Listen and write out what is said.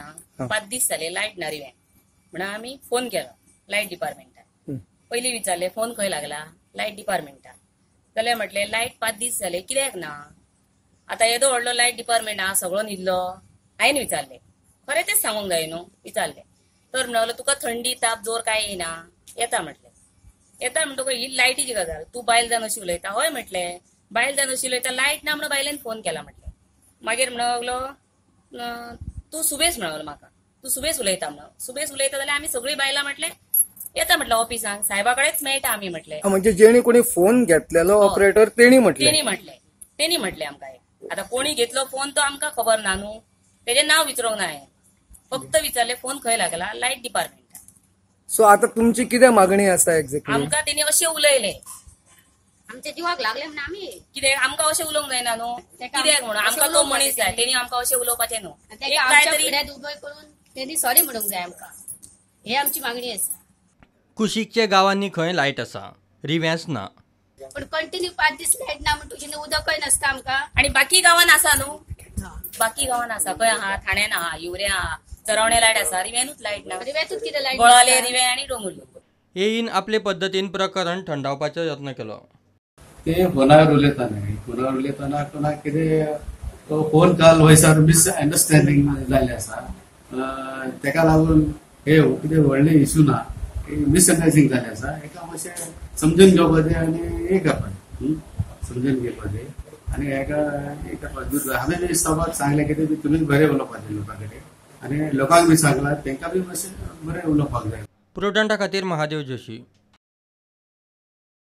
ना, 5 दीस जाले लायट ना रिव्यान म्हणून आमी फोन केलो लायट डिपार्टमेंटाक. पयलीं विचारले फोन खंय लागला, लायट डिपार्टमेंटाक. जाल्यार म्हटलें लायट 5 दीस जाले कित्याक ना. आतां येदो व्हडलो लायट डिपार्टमेंट आहा सगळो न्हिदलो. हांवें विचारलें, खरें तेच सांगूंक जाय न्हू. विचारलें तर म्हणलो तुका थंडी ताप जोर काय येना, येता म्हटलें. येता म्हणटकच ही लायटीची गजाल, तूं बायल जावन अशी उलयता. हय म्हटलें, बायल जावन अशी उलयता, लायट ना म्हणून बायलेन फोन केला म्हटलें. मागीर म्हणूंक लागलो तूं सुबेज म्हणलो म्हाका, तूं सुबेज उलयता म्हणून. सुबेज उलयता जाल्यार आमी सगळीं बायलां म्हटलें येता म्हटलं ऑफिसांत साहेबा कडेच मेळटा आमी म्हटलें. म्हणजे जेणी कोणी फोन घेतलेलो ऑपरेटर तेणी म्हटलें, तेणी म्हटलें आमकां. आतां कोणी घेतलो फोन तो आमकां खबर ना न्हू, तेजें नांव विचारूंक ना हांवें, फक्त विचारलें फोन खंय लागला, लायट डिपार्टमेंटाक. सो आतां तुमची कितें मागणी आसा एक्झॅक्टली? आमकां तेणी अशें उलयलें, आमच्या जिवाक लागले म्हणून आमी कित्याक आमकां अशें उलोवंक जायना न्हू, कित्याक म्हणून आमकां तो मनीस जाय, तेणी आमकां अशें उलोवपाचें न्हू. उबय करून तेणी सॉरी म्हणूंक जाय आमकां, हे आमची मागणी आसा. कुशीकच्या गांवांनी खंय लायट आसा, रिव्यांच ना. पण कंटिन्यू 5 दीस लायट ना म्हणटकीर उदकय नासता आमकां. आनी बाकी गांवान आसा न्हू, बाकी गांवान आसा, खंय आहा, ठाण्यान आहा, युवरे आहा, चरवणे लायट आसा, रिव्यानूच लायट ना. रिव्यातूच कितें लायट, गोळाले रिवे आनी डोंगुर्ले. एईन आपले पद्दतीन प्रकरण थंडावपाचो यत्न केलो. ते फोनार उलयतना, फोनार उलयतना कोणाक कितें फोन कॉल वयसर मिसअंडरस्टँडींग जाल्लें आसा, तेका लागून हे कितें व्हडलें इशू ना, मिसअंडरस्टँडींग जालें आसा. हेका मातशें समजून घेवपाचें आनी हे करपाचें, समजून घेवपाचें आनी हेका हे करपाचें. हांवें बी सभाक सांगलें कितें बी तुमी बरें उलोवपाचें लोकां कडेन, आनी लोकांक बी सांगलां तेंकां बी मातशें बरें उलोवपाक जाय. प्रुडंटा खातीर महादेव जोशी.